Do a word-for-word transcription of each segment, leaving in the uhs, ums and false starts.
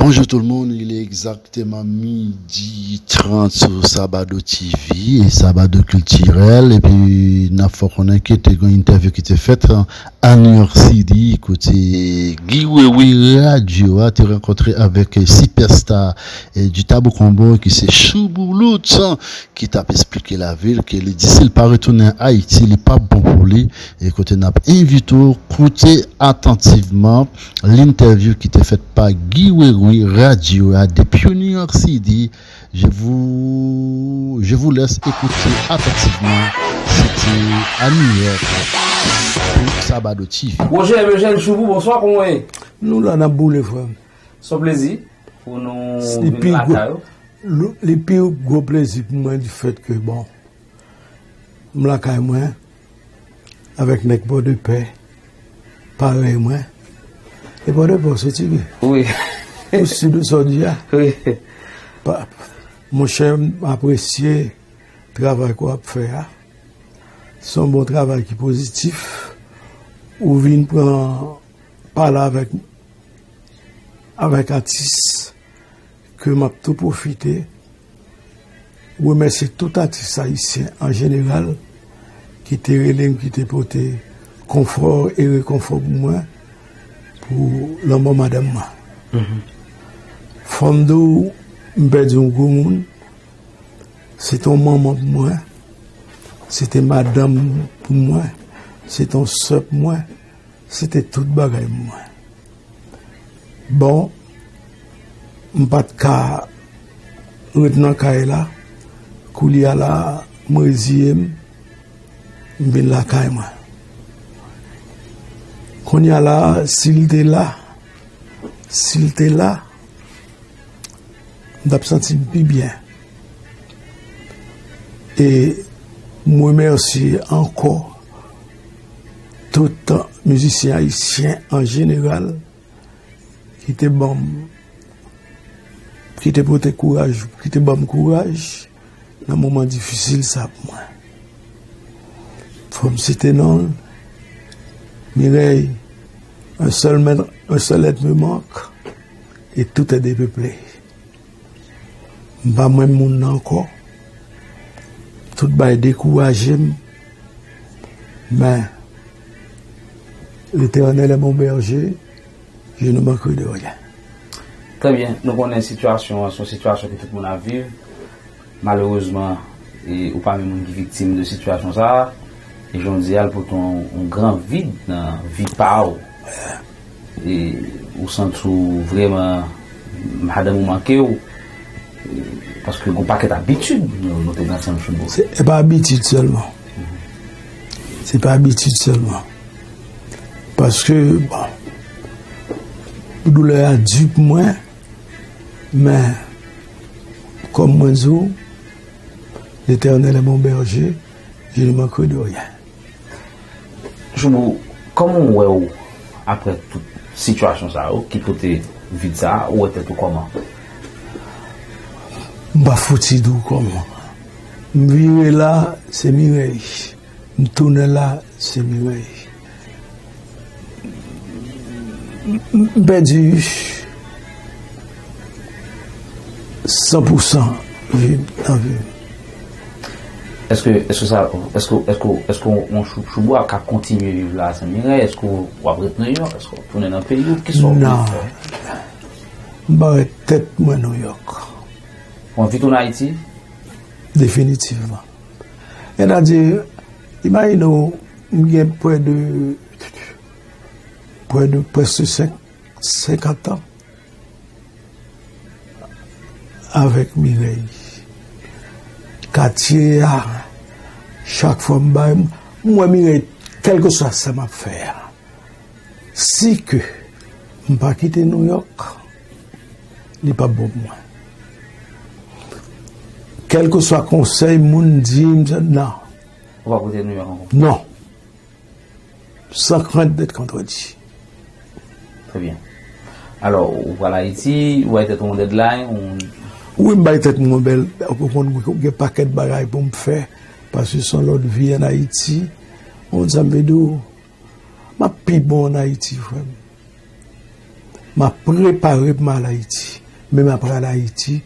Bonjou tout moun, il est exactement midi trant sou Sabado T V e Sabado Kiltirèl, epi n ap fè w konnen ke te gen yon entèvyou ki te fèt a New York City, kote Guy Wewe radyo a te rankontre avèk sipèsta, eh, du Tabou Combo ki se Shoubou Lutz, ki t ap esplike lavil ke li di si l pa retounen Ayiti, li p ap bon pou li, e kote n ap envite w koute atantivman lentèvyou ki te fèt pa Guy Wewe radyo a depi New York City. Je vous, je vous laisse écouter attentivement. C'était à New York pour Sabado T V. Roger Eugène Choubou, bonswa, kòman w ye? Nou la, n ap boule, frè m. Se yon plezi pou nou vin lakay ou. Li pi gwo plezi pou mwen di fèt ke, bon, m lakay mwen, avèk nèg Pòdepè, parèy mwen. E Pòdepè, w soti vre? Wi. Ou si de sa w di a? Wi. Pa, monchè, m apresye travay ke w ap fè a. Se yon bon travay ki pozitif. Ou vin pran, pale avèk, avèk atis ke m ap tou pwofite remèsye tout atis ayisyen an jeneral ki te rele m, ki te pote konfò e rekonfò pou mwen pou lanmò madanm mwen. Fò m di w, m pèdi yon gwo moun. Se te yon manman pou mwen. Se te madanm pou mwen. Se te yon sè pou mwen. Se te tout bagay pou mwen. Bon, m pa t ka ret nan kay la. Koulye a la, m reziye m, m vin lakay mwen. Kounye a la, si l te la, si l te la, m t ap santi m pi byen. E m remèsye ankò tout mizisyen ayisyen an jeneral ki te ban m, ki te pote kouraj, ki te ban m kouraj nan moman difisil sa pou mwen. Fò m site non l, Mireille, un seul, me- un seul être me manque et tout est dépeuplé. M pa menm moun nan ankò. Tout bagay dekouraje m. Men, L'Éternel est mon berger, je ne manquerai de rien. Trè byen. Nou konnen sitiyasyon an, se yon sitiyasyon ke tout moun ap viv. Malerezman, e, ou pami moun ki viktim de sitiyasyon sa a. E jan w di a, l pote yon, yon gran vid nan vi pa w. E ou santi w vrèman, madanm ou manke w, e, paske gon pakèt abitid nou, nou te gen ansanm sou do. Se, e pa abitid sèlman. Se pa abitid sèlman. Paske, bon, doulè a di pou mwen, men, kòm mwen di w, L'Éternel est mon berger, je ne manquerai de rien. Joubou, kòman w wè w apre tout sitiyasyon sa yo ki pote vid sa a, ou wè tèt ou kòman? M pa fouti di w kòman. M vire la, se Mireille. M tounen la, se Mireille. M, m, m pèdi san pou san vi m, nan vi m. Èske, èske sa, èske, èske, èske yon Chou-, Choubou a ka kontinye viv la, Sen Miray? Èske w ap ret Nouyòk? Èske w ap tounen nan peyi w? Kisa w vle fè? Non. M pa ret tèt mwen Nouyòk. Ou anvi tounen Ayiti? Definitivman. Sètadi, imajine w, m gen prè de, prè de, prèske senk, senkant an avèk Mireille. Katye a, chak fwa m bay, m wè Mireille, kèlkeswa sa m ap fè a. Si ke m pa kite Nouyòk, li p ap bon pou mwen. Kèlkeswa konsèy moun di m, non. Ou p ap rete Nouyòk ankò? Non. Sans crainte d'être contredit. Trè byen. Alò, ou pral Ayiti, ou bay tèt ou yon deadline, ou... Wi, m bay tèt mwen yon bèl, ou konn gen pakèt bagay pou m fè, paske se yon lòt vi ann Ayiti. Ou konn sa m vle di w? M ap pi bon ann Ayiti, frè m. M ap prepare pou m al Ayiti. Men m ap pral Ayiti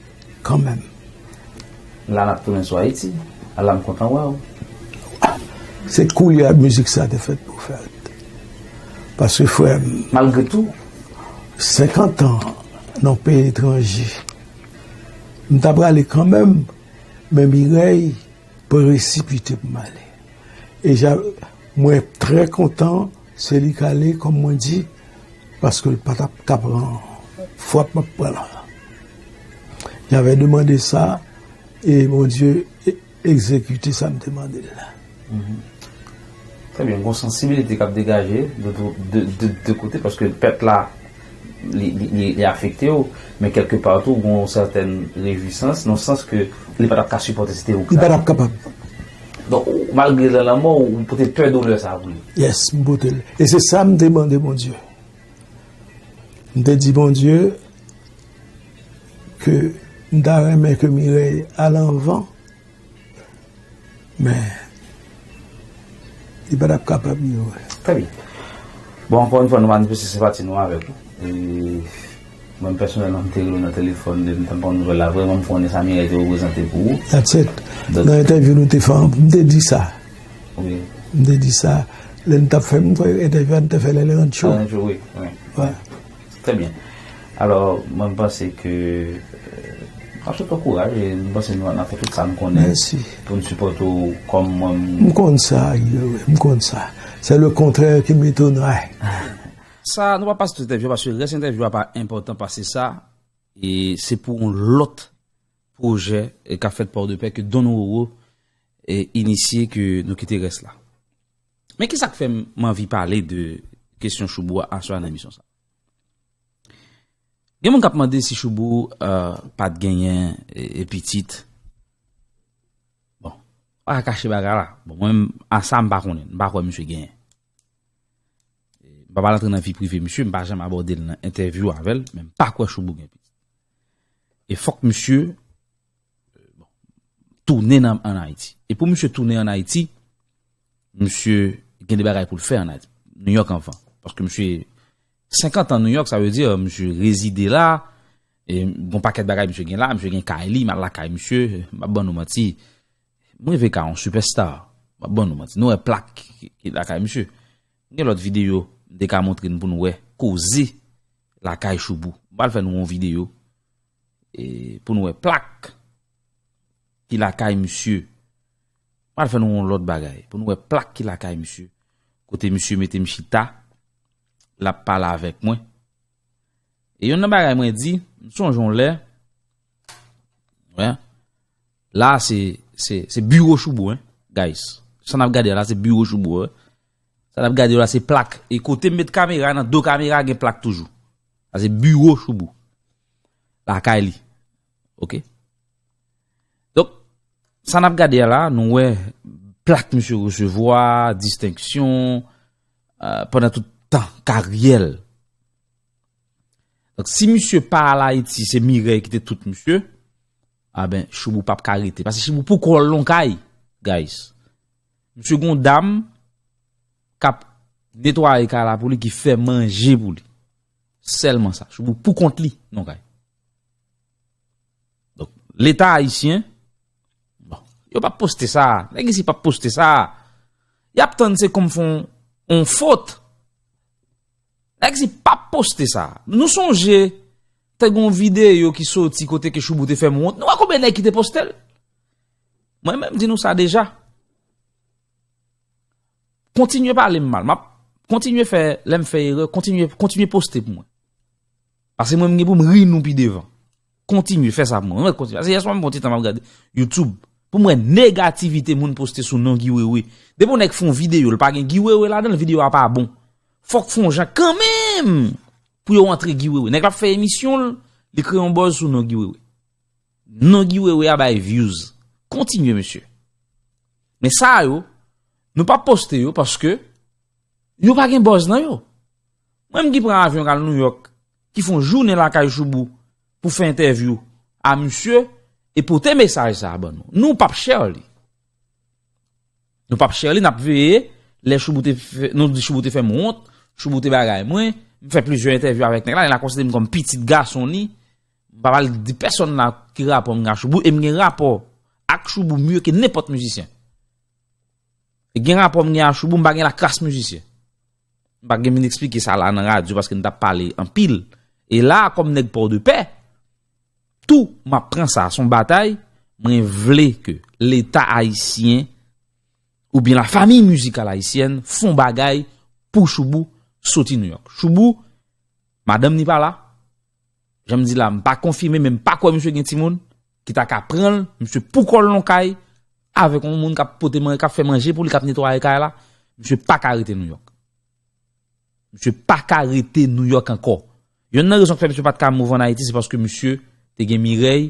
kanmenm. La n ap tounen sou Ayiti. Ala m kontan wè w. Se koulye a mizik sa te fèt pou fèt. Paske frè m. Malgre tou. Senkant an nan peyi etranje. M ta prale kanmenm, men Mirèy presipite pou m ale. E ja, mwen trè kontan, se li k ale, kòm mwen di, paske l pa t ap ka pran frap m ap pran la. J'avais demandé ça, e Bondye egzekite sa m te mande l la. Trè byen, gon sansibilite k ap degaje de, de, de, de kote, paske pèt la, li, li, li, li afekte w, men kèlke pa tou, gon sètèn rejwisans, nan sans ke li pa t ap ka sipòte, se te ou ki Li pa t ap kapab. Donk, ou- malgre l nan lanmò, ou pote pè doulè sa pou li. Yes, m pote l. E se sa m te mande Bondye. M te di Bondye ke m ta renmen ke Mirèy al anvan, men li pa t ap kapab yo. Trè byen. Bon, ankò yon fwa, nou manifeste senpati nou avèk ou. E mwen pèsonèlman, m te rele w nan telefòn, depi m t ap pran nouvèl la, vrèman, m konnen sa Mirèy te reprezante pou ou. That's it. Nan entèvyou nou te fè, m te di sa. Wi. M te di sa. Lè n t ap fè, m kwè entèvyou a n te fè lè rancho. Rancho, wi, wi. Wè. Trè byen. Alò, mwen, m panse ke, euh, m ap swete w kouraj, e m panse nou, n ap fè tout sa n konnen Mèsi. Pou n sipòte w kòm mwen. M konn sa, Guy Wewe, m konn sa. C'est le contraire qui m'étonnerait. Sa, nou pa pase tout entèvyou a, paske rès entèvyou a pa enpòtan pase sa. E se pou yon lòt pwojè, e, k ap fèt Pòdepè ke Don Roro, e, inisye, ke nou kite rès la. Men ki sa k fè m, m anvi pale de kesyon Choubou a aswè a nan emisyon sa? Gen moun k ap mande si Choubou, e, pa t genyen, e, e pitit. Bon, pa ka kache bagay la. Bon, mwen, a sa, m pa konnen. M pa kwè misye genyen. E, m pa pral antre nan vi prive misye, m pa janm abòde l nan entèvyou avè l, men m pa kwè Choubou gen pitit. E fòk misye, e, bon, tounen nan, ann Ayiti. E pou misye tounen ann Ayiti, misye gen de bagay pou l fè ann Ayiti. Nouyòk anvan. Paske misye senkant an Nouyòk, sa vle di, misye rezide la, e gon pakèt bagay misye gen la, misye gen kay li, m al lakay misye, m ap ban nou manti. M rive ka yon sipèsta, m ap ban nou manti. Nou wè plak ki, ki lakay misye. Gen lòt videyo, m te ka montre n pou nou wè koze lakay Choubou. M pral fè nou yon videyo, e, pou nou wè plak ki lakay misye. M pral fè nou yon lòt bagay, pou nou wè plak ki lakay misye. Kote misye mete m chita, l ap pale avèk mwen. E youn nan bagay mwen di, m sonje yon lè, wè, la se, se, se biwo Choubou, en, guys. Sa n ap gade a la, se biwo Choubou, en. Sa n ap gade yo la, se plak. E kote m met kamera, nan do kamera, gen plak toujou. Sa se biwo Choubou. Lakay li. Oke? Donk, sa n ap gade a la, nou wè plak misye resevwa, distenksyon, e, pandan tout tan karyè l. Donk, si misye pa al Ayiti, se Mirèy ki te tout misye, a ben, Choubou p ap ka rete. Paske Choubou pou kò l nan kay, guys. Misye gon dam k ap netwaye kay la pou li, ki fè manje pou li. Sèlman sa. Choubou pou kont li nan kay. Donk, Leta ayisyen, bon, yo p ap poste sa. Nèg isi p ap poste sa. Y ap tann se kòm fè yon, yon fot. Nèg isi p ap poste sa. Nou sonje, te gon videyo ki soti kote ke Choubou te fè m wont. Nou wè konbyen nèg ki te poste l? Mwen menm, m di nou sa deja. Kontinye pale m mal. M ap kontinye fè, lè m fè erè, kontinye, kontinye poste pou mwen. Paske mwen, m gen pou m ri nou pi devan. Kontinye fè sa pou mwen. Mwen kontinye. Paske yèswa m pran ti tan m ap gade YouTube. Pou mwen, negativite moun poste sou non Guy Wewe. Depi yon nèg fè yon videyo, l pa gen Guy Wewe ladan l, videyo a pa bon. Fòk fè yon jan kanmenm pou yo antre Guy Wewe. Nèg la ap fè emisyon l, li kreye yon buzz sou non Guy Wewe. Non Guy Wewe a bay views. Kontinye, mesye. Men sa yo, nou p ap poste yo paske yo pa gen buzz nan yo. Mwen menm ki pran avyon k al Nouyòk, ki fè yon jounen lakay Choubou pou fè entèvyou a misye e pote mesaj sa a ban nou. Nou p ap share li. Nou p ap share li, n ap veye lè Choubou te fè, nou di Choubou te fè m wont, Choubou te bagay mwen, m fè plizyè entèvyou avèk nèg la, nèg la konsidere m kòm pitit gason li. M pa pral di pèsonn la ki rapò m gen a Choubou, e m gen rapò ak Choubou mye ke nenpòt mizisyen. E gen rapò m gen a Choubou, m pa gen lakras mizisyen. M pa gen vin eksplike sa la nan radyo paske n t ap pale anpil. E la, kòm nèg Pòdepè, tou, m ap pran sa, se yon batay, mwen vle ke Leta ayisyen oubyen la famille musicale haïtienne fè yon bagay pou Choubou soti New York. Choubou, madanm ni pa la, jan m di la, m pa konfime, men m pa kwè misye gen timoun ki ta ka pran l, misye pou kò l nan kay, avèk yon moun k ap pote manje, k ap fè manje pou li, k ap netwaye kay la, misye pa ka rete New York. Misye pa ka rete New York ankò. Yonn nan rezon k fè misye pa t ka move ann Ayiti, se paske misye te gen Mireille,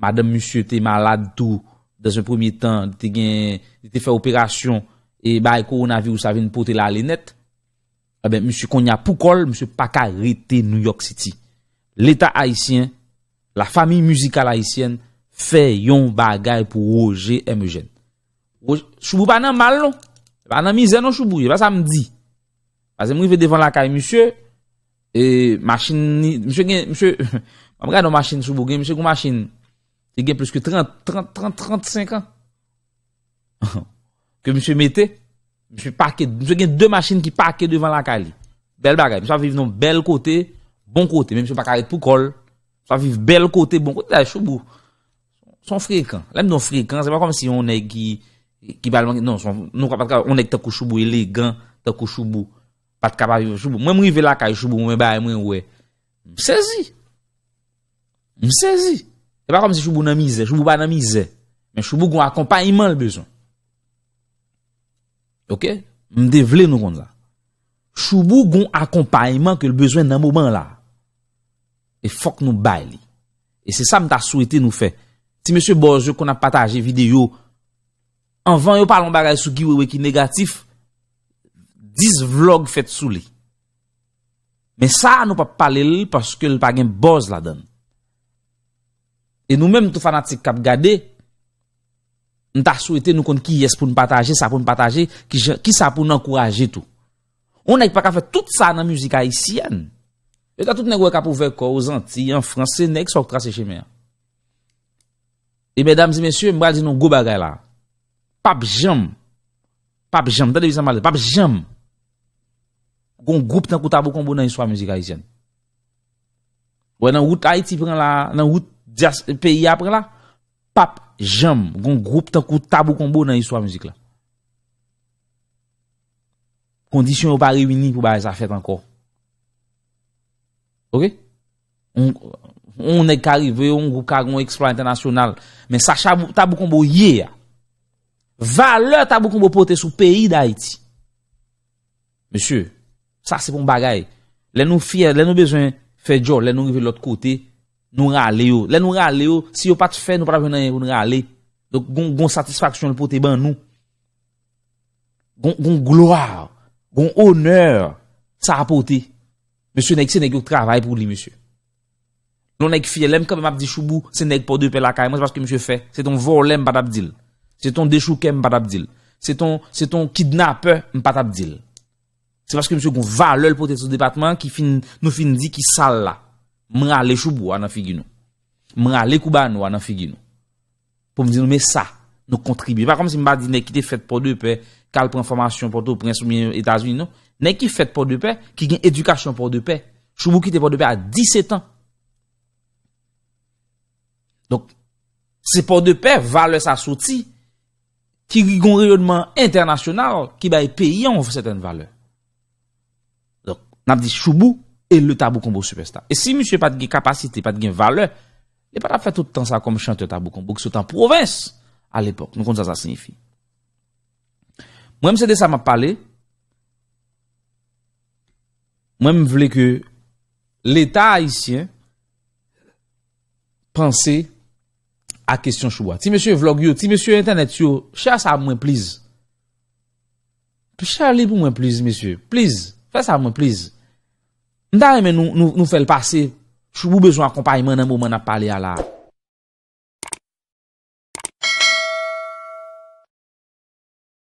madanm misye te malad tou, dans un premier temps, li te gen, li te fè operasyon, e bay kowonaviris la vin pote l ale nèt. Ebyen, misye kounye a pou kò l, misye pa ka rete New York City. Leta ayisyen, la famille musicale haïtienne fè yon bagay pou Roger M. Eugène. Roger, Choubou pa nan mal non. Pa nan mizè non Choubou, e pa sa m di. Paske m rive devan lakay misye, e machin ni, misye gen, misye, m ap gade yon machin Choubou gen, misye gen yon machin, li gen plis ke trant, trant, trant, trannsenk an. Ke misye mete, misye pake, misye gen de machin ki pake devan lakay li. Bèl bagay, misye ap viv nan bèl kote, bon kote, men misye pa ka ret pou kò l. Misye ap viv bèl kote, bon kote, la Choubou. Se yon frekan. Lè m di yon frekan, se pa kòmsi yon nèg ki, ki pa, non, se yon, nou ka pa yon nèg tankou Choubou, elegan, tankou Choubou, pa t ka pa viv Choubou. Mwen, m rive lakay Choubou, mwen bagay mwen wè. M sezi. M sezi. Se pa kòmsi Choubou nan mizè. Choubou pa nan mizè. Men Choubou gon akonpayman l bezwen. Oke? M te vle nou konn sa. Choubou gon akonpayman ke l bezwen nan moman la. E fòk nou bay li. E se sa m ta swete nou fè. Ti mesye bòz yo konn ap pataje videyo. Anvan yo pale yon bagay sou Guy Wewe ki negatif, dis vlòg fèt sou li. Men sa a nou p ap pale l paske l pa gen bòz ladan l. E nou menm tou fanatik k ap gade, m ta swete nou konn kiyès pou n pataje, sa pou n pataje, kijan, kisa pou n ankouraje tou. Yon nèg pa ka fè tout sa nan mizik ayisyèn. Yo ta tout nèg wè k ap ouvè kò yo Zantiy, an Frans, se nèg sa w k trase chemen an. E medam e mesye, m pral di nou gwo bagay la. P ap janm, p ap janm, tande sa m pral di, p ap janm gon gwoup tankou Tabou Konbo nan istwa mizik ayisyèn. Wè, nan wout Ayiti pran la, nan wout dyas-, peyi a pran la, p ap janm gon gwoup tankou Tabou Konbo nan istwa mizik la. Kondisyon yo pa reyini pou bagay sa fèt ankò. Oke? On, on nèg ka rive, on gwoup ka gon eksplwa entènasyonal. Men sa Tabou, Tabou Konbo ye a. Valè Tabou Konbo pote sou peyi Dayiti. Mesye, sa se bon bagay. Lè nou fyè, lè nou bezwen fè djòlè, nou rive lòt kote, nou rale yo. Lè nou rale yo, si yo pa t fè, nou pa t ap jwenn anyen pou nou rale. Donk, gon, gon satisfaksyon l pote ban nou. Gon, gon glwa, gon onè sa a pote. Mesye, nèg se nèg yo k travay pou li, mesye. Lè yon nèg fyè, lè m kanpe m ap di Choubou, se nèg Pòdepè lakay mwen, se paske misye fè. Se t on vòlè, m pa t ap di l. Se t on dechoukè, m pa t ap di l. Se t on, se t on kidnapè, m pa t ap di l. Se paske misye gon valè l pote sou depatman an ki fin, nou fin di ki sal la. M rale Choubou a nan figi nou. M rale Koubano a nan figi nou. Pou m di nou, men sa, nou kontribye. Pa kòmsi m pa di nèg ki te fèt Pòdepè, k al pran fòmasyon Pòtoprens oubyen Etazini, non. Nèg ki fèt Pòdepè, ki gen edikasyon Pòdepè. Choubou kite Pòdepè a disèt an. Donk, se Pòdepè, valè sa soti, ki gon reyònman entènasyonal, ki bay peyi a yon sètèn valè. Donk, n ap di Choubou e le Tabou Konbo sipèsta. E si misye pa t gen kapasite, pa t gen valè, li pa t ap fè tout tan sa kòm chantè Tabou Konbo ki sot an pwovens alepòk. Nou konn sa sa siyifi. Mwen, m se de sa m ap pale. Mwen, m vle ke Leta ayisyen panse a kesyon Choubou a. Ti mesye vlòg yo, ti mesye entènèt yo, share sa mwen, please. Share li pou mwen, please, mesye. Please, fè sa mwen, please. M ta renmen nou, nou, nou fè l pase. Choubou bezwen akonpayman nan moman n ap pale a la.